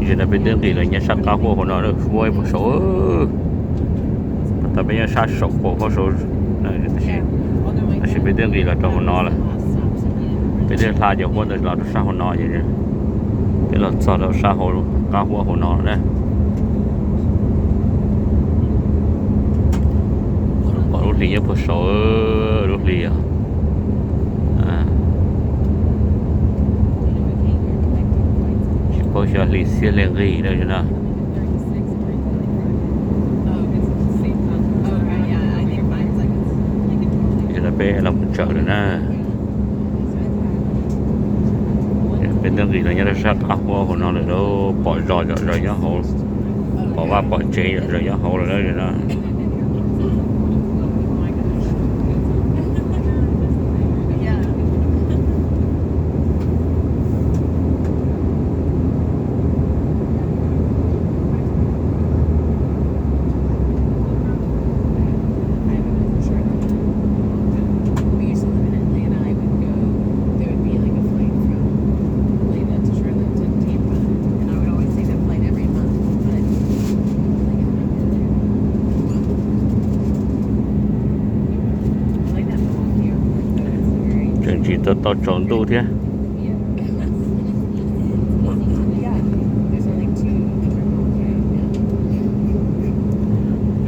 Ces no peb twb nqis los nyob sab qab huab hauv no, huab ib puag saud. Tau peb nyob sab saum qaum huab saud, tab sis peb twb nqis los rau hauv no lawm. Peb twb hla cov huab ntawd los rau sab hauv no ces peb los txog rau sab hauv qab huab hauv no na. Pom lub hli nyob puag saud, lub hli os. Tsis paub xyov hli xiab hli nqig na. Peb los mus tsaws lawm na. Peb twb nqis los nyob rau sab qab huab hauv no lawm lauj, pom zos zom zaws nyob hauv, pom vaj pom tsev zom zaws nyob hauv lawm na. Tseem tsis tau tsaus ntuj thiab.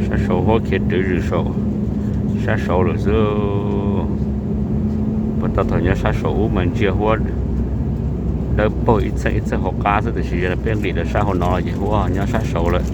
Sab saud huab khiav rawv zws saum sab saud lawm xwb. Puag ta thaum nyob sab saum ub mas ntsia huab dawb paug ib txheej ib txheej hauv qab xwb, tiam sis yog peb nqis rau sab hauv no ces huab nyob sab saud lawm.